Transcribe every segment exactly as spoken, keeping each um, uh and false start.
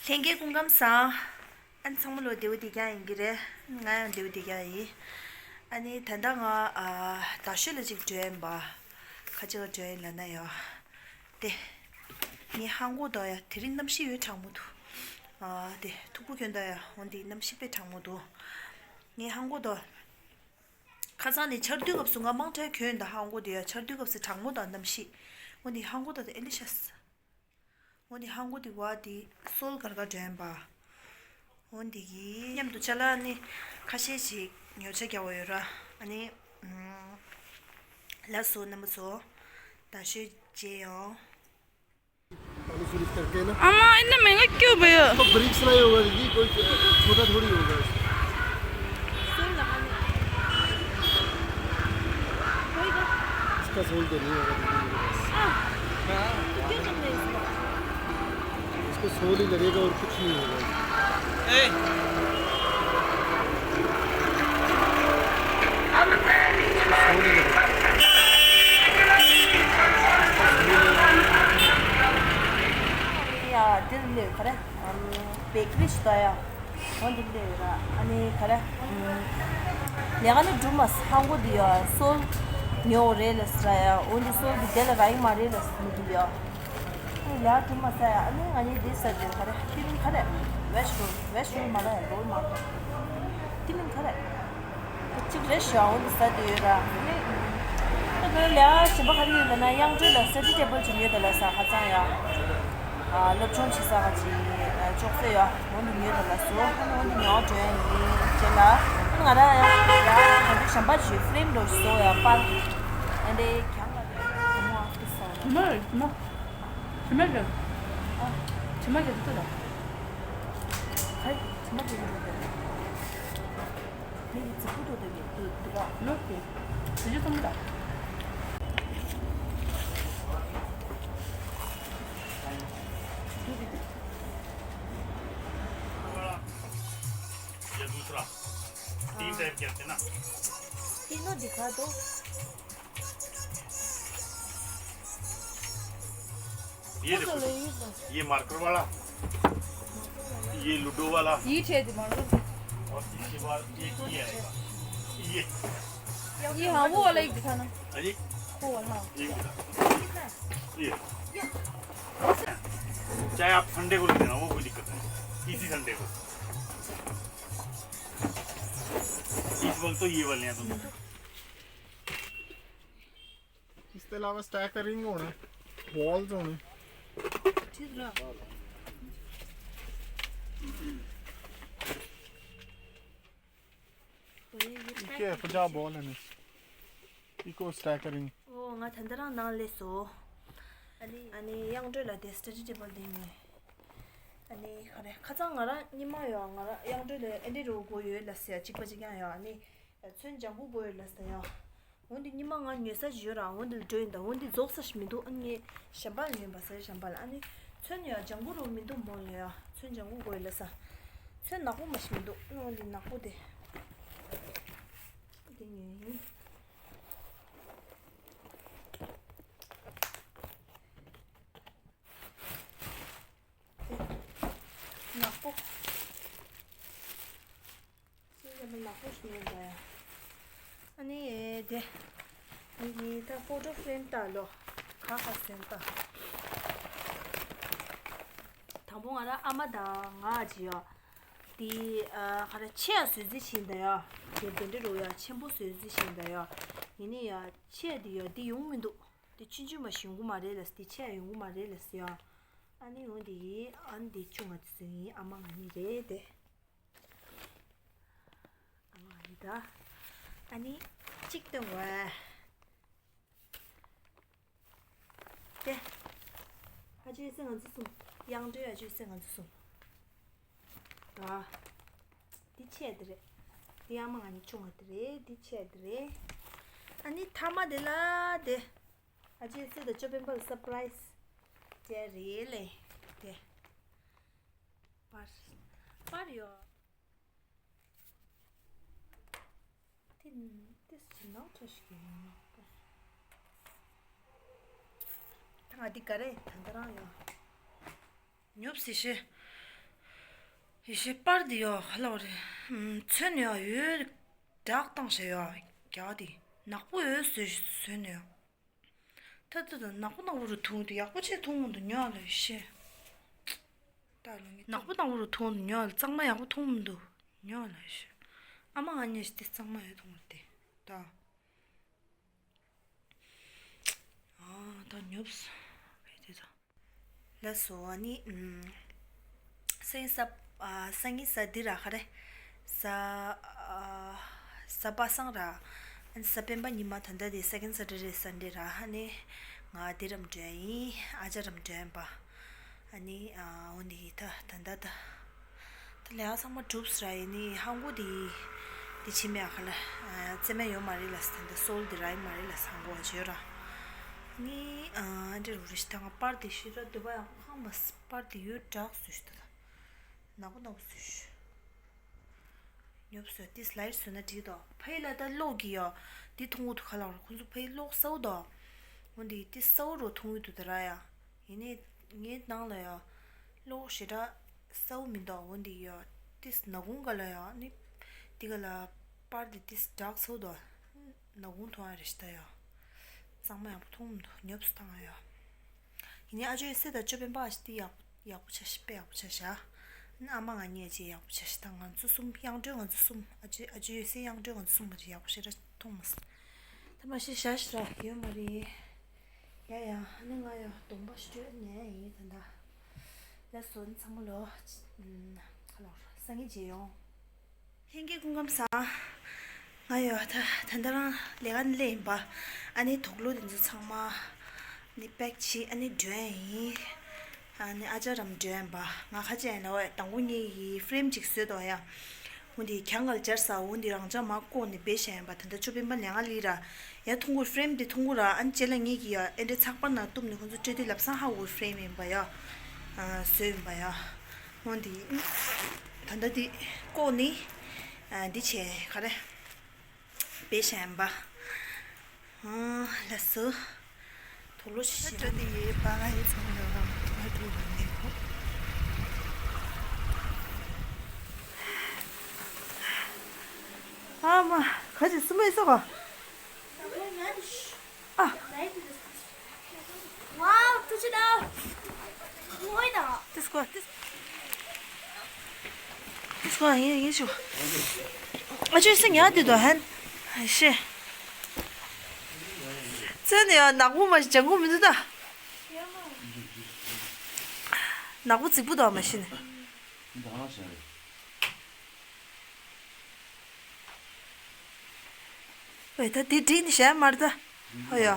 ལྷན་རྒྱས་སྐུ་ཁམས་བཟང་། ཨ་ནི་ཚང་མ་ལོ་བདེ་པོ་བདེ་རྐྱང་ཡིན་གྱི་རེད། ང་ཡང་བདེ་པོ་བདེ་རྐྱང་ཡིན། ཨ་ནི་ད་ལྟ་ང་ཨ་རྡ་ཤོད་ལ་ཅིག་འགྲོ་ཡིན་པ། ཁ་ཅིག་འགྲོ་ཡིན་ལབ་ན་ཡ། དེ། ངའི་ཧང་གོ་དོ་ཡ་དེ་རིང་གནམ་གཤིས་ཡོད་གྲང་མོ་འདུག་ཨ་དེ་ཐུག་པོ་གྱོན་དོ་ཡ་འོན་ཏེ་གནམ་གཤིས་དཔེ་གྲང་མོ་འདུག་ངའི་ཧང་གོ་དོ། ཁ་སང་ནས་ཆར་དུས་སྐབས་སུ་ང་དམངས་ཁྲལ་གྱོན་ད་ཧང་གོ་དེ་ཡ་ཆར་དུས་སྐབས་སུ་གྲང་མོ་དང་གནམ་གཤིས། འོན་ཏེ་ཧང་གོ་དོ་དེ་ཨེ་འདྲ་ཤ། འོ་ནི་ཧང་གོ་དི་ཝ་དི་སོལ་གར་ག་འདྲེན་པ། འོ་འདི་གི་མཉམ་དུ་ཅ་ལག་ནི་ཁ་ཤས་ཤིག་ཉོ་ཆ་རྒྱག་པ་ཡོད་ར། ཨ་ནི་ལ་སོ་རྣམ་པ་ཚོ་ད་ཤོད་རྗེས་ཡོང་། आलू सुलिस करके ना। अम्मा, इतने महंगा क्यों भैया? इसको ब्रिक्स नहीं होगा दीदी, कोई छोटा थोड़ी होगा। इसका सोल तो नहीं होगा दीदी मेरे पास। हाँ। तो क्यों करना है इसको? इसको सोल ही लगेगा और कुछ नहीं होगा। ए। सोल ही लगेगा। ཡ་འདིར་སླེབས་ག་རེ། ཨམ། བེ་ཀ་རི་ཞིག་ད་ཡ། འོ་འདི་སླེབས་ཡོད་ར། ཨ་ནི་ག་རེ། ཨམ། ལས་ཀ་ནི་སྒྲུབ་མ་ཧང་གོ་འདི་ཡ་སོལ་ཉོ་རེད་ལ་ཟེར་ཡ། འོ་འདི་སོལ་འདི་དེ་ལ་རག་གི་མ་རེད་ལ་ཟེར་མི་འདུག་ཡ། ཨ་ནི་ལས་ཀ་སྒྲུབ་མ་ཟེར་ཡ། ཨ་ནི་ང་གཉིས་འདི་ཟེར་འདི་ག་རེ། དེ་མིང་ག་རེ། ཝེ་སི་རུམ། ཝེ་སི་རུམ་མ་རེད་ཡ། རོལ་མ་རེད། དེ་མིང་ག་རེ། གཅིག་རེད་ཤག་འོ་འདི་ཟ་འདོད་ཡོད་ར། ཨ་ནི་ད་ལས་གཞན་པ་ག་རེ་ཡོད་ལབ་ན། དབྱངས་སྒྲོལ་ལ་སི་ཊ་ཌི་ཊེ་བལ་ཅིག་ཉོས་ད་ལ་ས་ཁ་ཚང་ཡ། ཨ། སློབ་སྦྱོང་བྱེད་ས་ག་ཅིག་ཨ། ཅོག་ཙེ་ཡ། འོ་འདི་ཉོས་ད་ལ་སོ། ཨ་ནི་འོ་འདི་ཉོ་འགྲོ་ཡ་ཡིན་རྗེས་ལ། ཨ་ནི་ང་རང་ཡང་ཡ་ང་ཚོ་གཞན་པ་ཅིག་ཕི་རེམ་འདྲ་བཟོ་ཡ་པར། ཨ་འདི་གྱང་ལ་རེད། གོང་མ་ཨ་ཁུ་སོ། གྲིབ་མ་རེད། གྲིབ་མ། གྲིབ་མ་རེད། ཨ། གྲིབ་མ་རེད་ད་ལ། ཧའི། གྲིབ་མ་རེད་ད་ལ། ངའི་རྫིག་པོ་འགྲོ་འདོད་མེད་འདུག་འདུག་ག་ནོར་གྱི། དེ་ཅི་ཙམ་ད། ये दूसरा। तीन टाइप के आते हैं ना। तीनों दिखा दो। ये देखो, ये मार्कर वाला, ये लूडो वाला। ये छह दिमाग। और इसके बाद एक ये आएगा। ये। ये हाँ, वो वाला एक दिखाना। हाँ जी। वो वाला, हाँ। ये भी दिखा। ये। चाहे आप संडे को ले लेना, वो कोई दिक्कत नहीं, इसी संडे को। इस वक्त तो ये वाले हैं दोनों। ਇਸ ਤੋਂ ਇਲਾਵਾ ਸਟੈਕਰਿੰਗ ਹੋਣਾ, ਬਾਲਸ ਹੋਣੇ। ਠੀਕ ਨਾ। ਇਹ ਕੀ ਹੈ? ਪੰਜਾਹ ਬਾਲ ਨੇ। ਇੱਕੋ ਸਟੈਕਰਿੰਗ। ཨོ། ང་ད་ལྟ་རང་ནང་སླེབས་སོང་། ཨ་ནི་ཨ་ནི་དབྱངས་སྒྲོལ་ལ་དེ་སི་ཊ་ཌི་ཊེ་བལ་དེ་ནས། ཨ་ནི་ག་རེ། ཁ་སང་ང་རང་ཉི་མ་ཡོད། ང་རང་དབྱངས་སྒྲོལ་ལ་ཨེ་འདྲ་རུ་དགོས་ཡོད་ལབ་ཟེར་ཡ་གཅིག་པ་གཅིག་རྐྱང་ཡོད། ཨ་ནི་ཚོན་ལྗང་གུ་དགོས་ཡོད་ལབ་ཟེར་ཡ། འོན་ཏེ་ཉི་མ་ང་ཉོ་ས་ཞིག་ཡོད་ར། འོན་ཏེ་འགྲོ་ཡིན་ད། འོན་ཏེ་རྫོགས་ས་ཞིག་མི་འདུག་ཨ་ནི་ངས་གཞན་པ་ལ་ཉོས་པ་ཟེར། གཞན་པ་ལ། ཨ་ནི་ཚོན་ཡང་ལྗང་གུ་རུ་མི་འདུག་མོ་ལ་ཡ། ཚོན་ལྗང་གུ་དགོས་ལ་ས། ཚོན་ནག་པོ་མ་ཞིག་མི་འདུག་ཨ་ནི་འོན་ཏེ་ནག་པོ་དེ། དེ་ཉོས་ཡིན། དེ་ནག་པོ། སེམས་ཅན་པ་ནག་པོ་ཞིག་ཡིན་པ་ཡ། ཨ་ནི་དེ། ཨ་ནི་ད་ཕོ་ཊོ་ཕེ་རེམ་ལྟ་ལོ། ཁ་ཁ་སོན་ལྟ། དང་པོ་ང་རང་ཨ་མ་དང་ང་ཅི་ཡ། དེ་ཨ་ག་རེ་ཆེ་ཡ་བཟོས་རྩིས་བྱས་ད་ཡ། དེ་དེ་འདྲ་རུ་ཡ་ཆེན་པོ་བཟོས་རྩིས་བྱས་ད་ཡ། ཡིན་ནི་ཡ་ཆེ་དེ་ཡ་དེ་ཡོང་མི་འདུག་དེ་ཆུང་ཆུང་མ་ཞིག་ཡོང་གི་མ་རེད་ལ། དེ་ཆེ་ཡ་ཡོང་གི་མ་རེད་ལ་ཟེར་ཡ། ཨ་ནི་འོ་དེ་ཡིན། ཨ་ནི་དེ་ཆུང་ང་དེ་ཚོ་ཡིན། ཨ་མ་ང་གཉིས་རེད་དེ། ཨ་མ་ཨ་ནི་ད། ཨ་ནི་གཅིག་སྟོན་དགོས། དེ། ཨ་ཅོའི་སེ་ང་ཚོ་གསུམ། དབྱངས་སྒྲོལ་ཨ་ཅོའི་སེ་ང་ཚོ་གསུམ། ད། འདི་ཆེ་དེ་རེད། འདི་ཨ་མ་ང་གཉིས་ཆུང་བ་དེ་རེད། འདི་ཆེ་དེ་རེད། ཨ་ནི་མཐའ་མ་དེ་ལ་དེ། ཨ་ཅོའི་སེ་དང་ཅོ་སྤེན་པ་ལ་སར་པ་རའི་སི་སྤྲད་རེད་ལེ། དེ། པར། པར་ཡོད། དེ་ནི་ཏིས་ཅི་ནང་ཁྲ་ཞིག་ཡིན་ནོ། ད་ང་འདི་ག་རེ་ད་ལྟ་རང་ཡོད། ཉོབ་སི་ཤི། ཡེ་ཤེས་པར་འདི་ཡོ་ཧ་ལོ་རེད། ཚོན་ཡོ་ཡོད། བྲག་བཏང་ཤ་ཡོ་རྒྱ་དེ་ནག་པོ་ཡོད་བཟོས་བཟོས་ནས་ཡོ། ད་ད་ད་ནག་པོ་ནག་པོ་རུ་ཐུང་དུ་ཡག་པོ་ཆེ་ཐུང་མི་འདུག་ཉོ་ལ་ཡེ་ཤེས། ད་ལོ་ངས་ནག་པོ་ནག་པོ་རུ་ཐུང་དུ་ཉོ་ལ་གཙང་མ་ཡག་པོ་ཐུང་མི་འདུག་ཉོ་ལ་ཡེ་ཤེས། ཨ་མ་ང་གཉིས་ཤི་དེ་གཙང་མ་ཡོད་ཐུང་རུ་དེ་ད། ཨ་ད་ཉོབས་བས་དེ་ད། ལགས་སོ། ཨ་ནི་ཨམ། སེང་ས། ཨ། སང་ཉིན་གཟའ་འདི་ར་ག་རེ། གཟའ། ཨ། གཟའ་པ་སངས་ར། ཨ་ནི་གཟའ་སྤེན་པ་ཉི་མ་ད་ལྟ་དེ་second Saturday Sunday ར། ཨ་ནི་ང་འདི་རམ་འགྲོ་ཡིན། ཨ་ཅག་རམ་འགྲོ་ཡིན་པ། ཨ་ནི་ཨ། འོ་ནི་ད་ད་ལྟ་ད། ད་ལས་ཀ་ཚང་མ་གྲུབ་ས་ར་ཡིན་ནི་ཧང་གོ་དེ། དེ་ཕྱི་མའི་ཨ་ཁ་ལ། ཨ། རྩེད་མ་ཡོད་མ་རེད་ལ་ད་ལྟ་སོལ་དེ་ར་ཡིན་མ་རེད་ལ་ཧང་གོ་བ་བརྗོད་ར། ནི་ཨ་འདྲེ་རུ་རི་ཤི་ཐང་པར་དེ་ཤི་ར་འདུ་བ་ཡང་ཁང་མ་པར་དེ་ཡོད་དྲག་སུ་ཤི་ད་ད། ནག་པོ་ནག་པོ་སུ་ཤི། ཉོབ་སོ་དེ་སླའི་སུ་ན་བྲིས་དོ་ཕ་ཡི་ལ་ད་གློག་གི་ཡོ། དེ་ཐུང་གུ་དུ་ཁ་ལག་ར་ཁོང་ཚོ་ཕ་ཡི་གློག་སའུ་དོ། འོ་འདི་དེ་སའུ་རོ་ཐུང་གུ་དུ་ད་ར་ཡ། ཡིན་ནི་ངའི་ནང་ལ་ཡོ། གློག་ཞེ་དྲག་སའུ་མི་འདུག་འོ་འདི་ཡོ། ཏིས་ནག་ཁུང་ག་ལ་ཡོ་ནི། འདི་ག་ལ་པར་འདི་ཏིས་དྲག་སོ་དོ། ནག་ཁུང་མཐོང་ཡ་རེ་ཞིག་ད་ཡོ། གཙང་མ་ཡག་པོ་མཐོང་མི་འདུག་ཉོབ་སུ་བཏང་ཡ་ཡོ། ཡིན་ནི་ཨ་ཅོའི་སེ་ད་ཅོ་པན་པ་ཞིག་ཏི་ཡག་པོ་ཡག་པོ་ཆ་ཤི་པེ་ཡག་པོ་ཆ་ཤ། ཨ་མ་ང་གཉིས་ཅི་ཡག་པོ་ཆ་ཤི་ད་ང་ཚོ་གསུམ་དབྱངས་སྒྲོལ་ང་ཚོ་གསུམ་ཨ་ཅོ་ཨ་ཅོའི་སེ་དབྱངས་སྒྲོལ་ང་ཚོ་གསུམ་མ་ཅི་ཡག་པོ་ཞེ་དྲག་མཐོང་མ་སོང་། ད་མ་ཤི་ཤ་ཤི་ར་ཡོད་མ་རེད། ཡ་ཡ། ཨ་ནི་ང་ཡ་གདོང་པ་ཞི་སྤྲོད་ནས་ཡིན་ད་ད། ལ་སོན་ཚང་མ་ལོ། ཁ་ལོ་སང་ཉིན་བརྗེད་ཡོང་། ལྷན་རྒྱས་སྐུ་ཁམས་བཟང་། ང་ཡོ་ད་ད་ལྟ་རང་ལས་ཀ་ནས་སླེབས་ཡིན་པ། ཨ་ནི་དུག་ལོག་དེ་ཚོ་ཚང་མ་ནི་པེག་བྱེད་ཨ་ནི་འགྲོ་ཡ་ཡིན། ཨ་ནི་ཨ་ཅག་རམ་འགྲོ་ཡ་ཡིན་པ་ང་ཁ་ཅན་ཡིན་ན་འོ་དང་པོ་ངེད་ཀྱི་ཧྥི་རེམ་ཅིག་བཟོས་འདུག་ཡ། འོ་འདི་གྱང་ག་ལ་སྦྱར་ས་འོ་འདི་རང་ཅག་མ་བཀོག་ནས་བེད་བཞག་ཡིན་པ་ད་ལྟ་ཅོ་པན་པ་ལས་ང་ལི་ར། ཡ་ཐུང་གུར་ཧྥི་རེམ་འདི་ཐུང་གུར་ར་ཨ་ནི་ཅེ་ལ་ངེད་ཀྱི་ཡ་ཨེ་འདྲ་ཚགས་པར་ནང་གཏུབ་ནས་ཁོ་ཚོ་སྤྲོད་དུས་ལབ་སང་ཧ་གོ་ཧྥི་རེམ་ཡིན་པ་ཡ། བཟོས་ཡིན་པ་ཡ། འོ་འདི། ད་ལྟ་འདི་བཀོག་ནི། འདི་བྱས་ག་རེ། བེད་བཞག་ཡིན་པ། ལགས་སོ། དུག་ལོག་ཤི་ཤི་འདི་ཡི་པ་ང་ཡི་ཚང་ལ་ང་ཐུག་ལ་ནི་ཁོ། ཨ་མ་ཁ་ཅིག་སུ་མེད་སོ་ག་ཨ། Wow, touch it out. Why not? This one, this. This one, yeah, yeah, sure. ཨ་ཅོ་སེ་ཉལ་དེ་དོ་ཧན། ཤེ། ཙེ་ནི་ཡ་ནག་པོ་མ་ཞིག་ལྗང་ཁུ་མི་འདུག་ད། ནག་པོ་རྫིག་པོ་དོ་མ་ཤི་ནི། ཨེ་ད་དེ་འགྲིག་ནི་བྱས་མ་རེད་ད། ཨ་ཡ།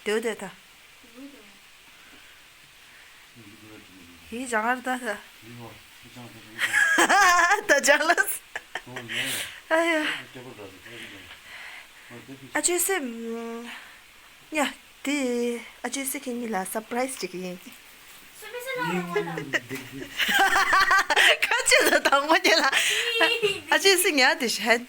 དེའུ་དེ་ད། ཧི་ཅང་ཨར་ད་ད། ད་ཅང་ལ། ཨ་ཡ། ཨ་ཅོ་སེ། ཡ། དེ་ཨ་ཅོ་སེ་ཁྱེད་གཉིས་ལ་སར་པ་རའི་སི་ཅིག་ཡིན། ཁ་ཅིག་ལ་དང་པོ་ཉིད་ལ་ཨ་ཅོ་སེ་ཉལ་དེ་བྱས།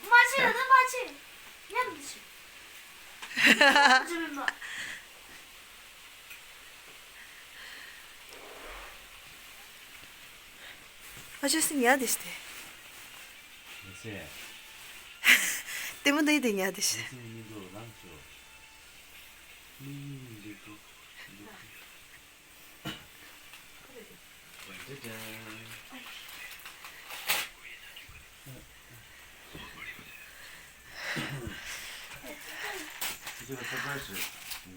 ཨ་ཅོ་སེ་ཉལ་དེ་ཤི་དེ། ལྟད་མོ་ལྟ་ཡི་དེ་ཉལ་དེ་ཤི།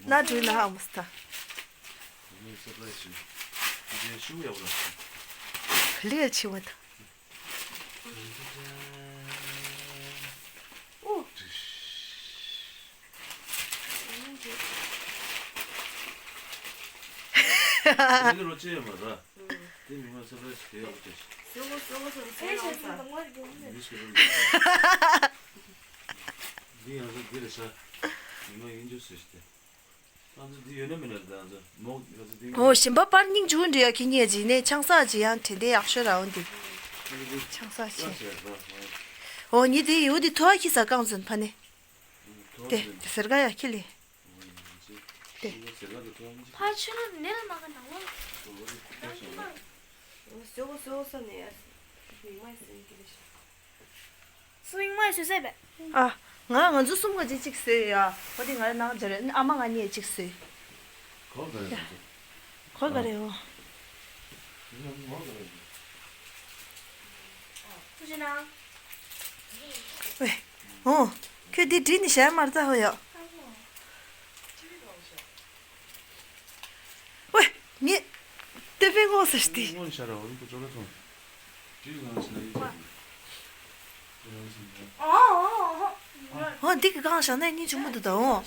ན་འགྲུལ་ན་ཨ་མུ་སྟ། ལི་ཡ་ཆི་བ་ད། ཨོ། འདི་རོ་ཅེ་ཡ་མ་ར། དེ་མི་མ་ས་ར་ཞིག་དེ་ཡག་པོ་ཅེ་ཞིག་འདི་ཞིག་ར། འདི་ཡང་ས་འདི་རེ་ཤ། མི་མ་ཡིན་རྒྱུ་སུ་ཞིག་དེ། ང་ཚོ་འདི་ཡོད་ན་མེད་ན་དེ་ང་ཚོ་མོ་ང་ཚོ་འདི། ཨོ་ཞིམ་པ་པར་སྙིང་རྗེ་འདྲ་ཡ་ཁྱེད་གཉིས་ཀྱི་ནས་ཆང་ས་ཅི་ཡང་དྲན་དེ་ཡག་ཤོས་ར་འོ་འདི། ཆང་ས་ཅི། ཨོ་ཉི་དེ་ཡོད་དེ་ཐོ་ཨ་ཁྱི་ས་གང་ཟོན་ཕ་ནས། དེ་དེ་ཟེར་ག་ཡ་ཁྱི་ལི། དེ་ ཕར་ཕྱིན་ན་ནེ་ལ་མ་ག་ནང་ལོ། ཟོ་གོ་ཟོ་གོ་ས་ནས་ཡ། མིག་མ་ཟིན་གི་ལ་ཤི། སུ་མིག་མ་ཟོས་ཟེར་བས། ཨ། ང་ང་ཚོ་གསུམ་ག་ཅིག་ཅིག་ཟོས་ཡ། ཧོ་དེ་ང་ར་ནང་འཇར་ཨ་མ་ང་གཉིས་ཅིག་ཟོས། གོ་ག་རེ་ཡ། གོ་ག་རེ་ཡོ། ཐུགས་རྗེ་གནང་། ཝེ། ཨོ། ཁྱོད་འདི་བྲིས་ནས་བཞག་མར་ལྟ་ཧོ་ཡོ། ཝེ། ངས། ཏེ་པེ་ངོ་ཟེར་ཏེ། སྔོན་ཤ་ར་འོན་པོ་ཅོ་ལ་ཐོང་། དྲི་གང་ཤ་ཡིན་ཅིག་ཨོ་འདི་གི་གང་ཤ་ན་སྙིང་ཆུང་མོ་འདུག་ད་འོ།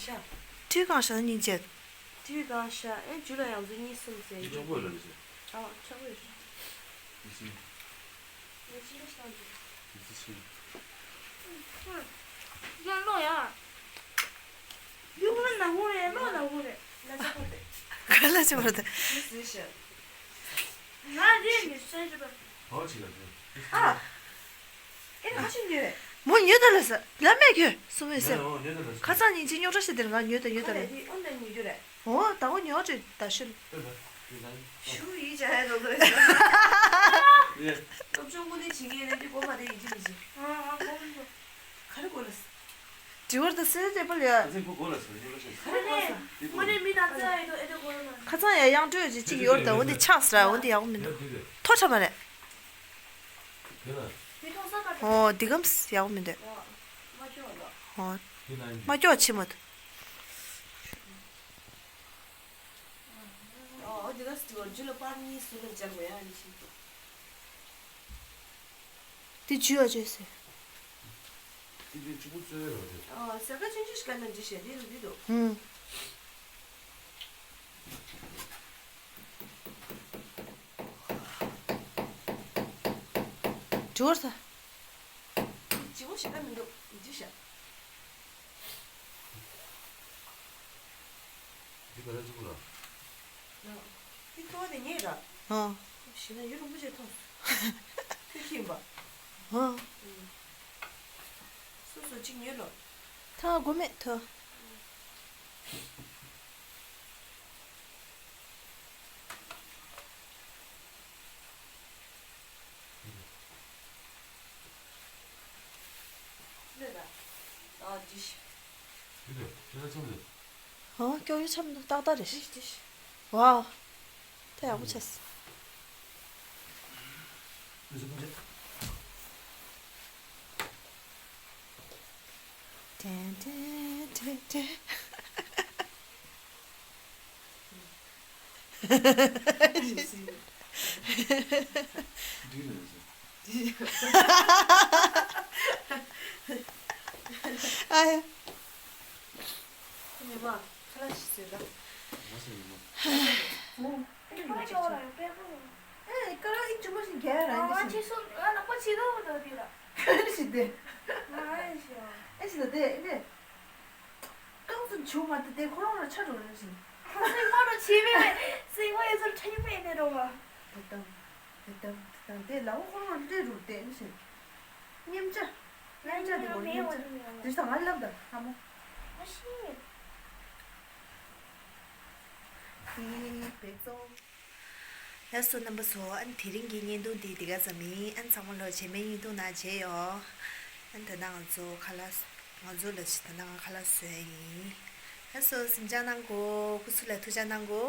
དྲི་གང་ཤ་ན་སྙིང་རྗེ། དྲི་གང་ཤ་ཨེ་ཇུ་ལ་ཡང་ཚོ་གཉིས་གསུམ་ཟེར་ཡིན། ཨོ་ཆག་པོ་ཡོད། ཡ་ལོ་ཡ། ཡུ་གུ་ན་ཧུ་རེ་ལོ་ན་ཧུ་རེ་ལ་ཆ་ཁོ་རེ། ག་ལ་ཆ་ཁོ་རེ། ང་རེ་ནི་སེ་རེ་བ། ཨ། ཨེ་ཁ་ཆེ་ཉོས། མོ་ཉོས་ད་ལ་ས་ལ་མེད་ཁྱོད་སུ་མེད་སེ། ཁ་ཚང་ཉིན་གཅིག་ཉོ་གྲ་ཞིག་དེར་ང་ཉོས་ད་ཉོས་ད་ལ། ཨོ་ད་ཨོ་ཉོ་ཅིག་ད་ཤུལ། ཤུ་ཡི་ཅ་ཧེ་རོ་རོ་ཡི་ས། ཡེ། སློབ་སྦྱོང་ཀུན་ནས་བྱེད་ཀྱི་ཡོད་ན་འདི་གོ་མ་དེ་ཡིན་གཅིག་མིན་གཅིག་ཨ་ཨ་གོ་མི་གོ། ག་རེ་གོ་ལ་ས། དྲི་བར་ད་སེ་རེ་པ་ལ་ཡ། ཨ་ཙི་ཁོ་གོ་ལ་ས་ཡོ་ལ་ས། ག་རེ་གོ་ས། དངོས་གནས་མི་ན་ཙ་ཡི་དོ་ཨེ་དོ་གོ་ལ་མ། ཁ་ཚང་ཡ་ཡང་སྤྲོད་ཅིག་ཅིག་ཡོར་ད་འོ་འདི་ཆགས་སི་ར་འོ་འདི་ཡག་པོ་མི་འདུག་ཐོ་ཆ་མ་རེད། དེ་ལ། མི་ཐོང་ས་ད། ཨོ་འདི་གམ་ཡག་པོ་མི་འདུག་མ་ཁྱོད་ལ། ཨོ། དེ་ན་ཡིན། མ་སྐྱོག་ཆི་མོ། ཨོ་འདི་ག་སི་ཏི་ཝར་ཇུ་ལ་པར་གཉིས་སུ་ལ་སྦྱར་བ་ཡང་ཡིན་ཤིང་། དེ་ཇུ་ཨ་ཇོས་ཟེར། དེ་དེ་ཕྱུག་པོ་བཙོས་རོ་དེ། ཨོ་ཟ་ཁ་ཆུང་ཆུང་ཞིག་ག་ན་འདི་ཞེ་དེ་རུ་དེ་དོ། ཧུམ། འགྲོ་ས། ལྗིད་པོ་ཞེ་དྲག་མི་འདུག་འདི་ཤ། འདི་ག་རེ་བཙུགས་ལ། འདི་ཐོ་བ་དེ་ཉེ་ར། ཨ། ཞེ་ན་ཡུ་རུ་མུ་ཆེ་ཐོ། ཐུག་ཁྱིམ་པ། ཨ། སོ་སོ་གཅིག་ཉོས་ལོ། ཐ་གོ་མེད་ཐོ། ཨོ་སྐྱོ་ཡོ་ཆམ་འདུག་ཏག་ཏག་རེད། ཝའོ། ད་ཡག་པོ་བྱས། ཏན་ཏན་ཏན་ཏན། ཨ་ཡ། ཉི་མ་ཁ་ལག་ཞིག་བཟོས་ལ། ཨེ་ཀ་ར་ཨི་ཅུ་མ་ཞིག་རྒྱལ་ར་ཨེ་ཞིག་ཨེ་ཞིག་དེ། རྐང་ཚུན་བྱུག་མ་ཐུབ་དེ་ཁོ་རང་ལ་ཆ་འགྲོ་རེད་ཞིག་སེང་མོ་རུ་བྱེད་པས་སེང་མོ་ཡོད་ཚོར་ཁྲ་ཉུང་མེད་ནས་རོ་མ། དེ་དང་། དེ་དང་དེ་དང་དེ་ལའོ་ཁོ་རང་ལ་སྤྲད་རུ་བསྡད་ནི་ཞིག་མཉམ་བྱ། མཉམ་བྱ་དེ་གོ་མཉམ་བྱ། དེ་ཞིག་ང་ལབ་ད་ཧ་མོ། ཨ་ཤི། དེ་བེག་ཙོ། ལགས་སོ་རྣམ་པ་ཚོ། ཨ་ནི་དེ་རིང་གི་བརྙན་ཐུང་འདི་འདི་ག་ཙམ་ཡིན། ཨ་ནི་ཚང་མ་ལོ་རྗེས་མའི་བརྙན་ཐུང་ནང་མཇལ་ཡོང་། ཨ་ནི་ད་ལྟ་ང་ཚོ་ཁ་ལག་ང་ཚོ་ལ་ཅི་ད་ལྟ་ང་ཁ་ལག་བཟོས་ཡིན། ལགས་སོ་གཟིམ་འཇག་གནང་གོ་སྐུ་གཟུགས་ལ་ཐུགས་ཅག་གནང་གོ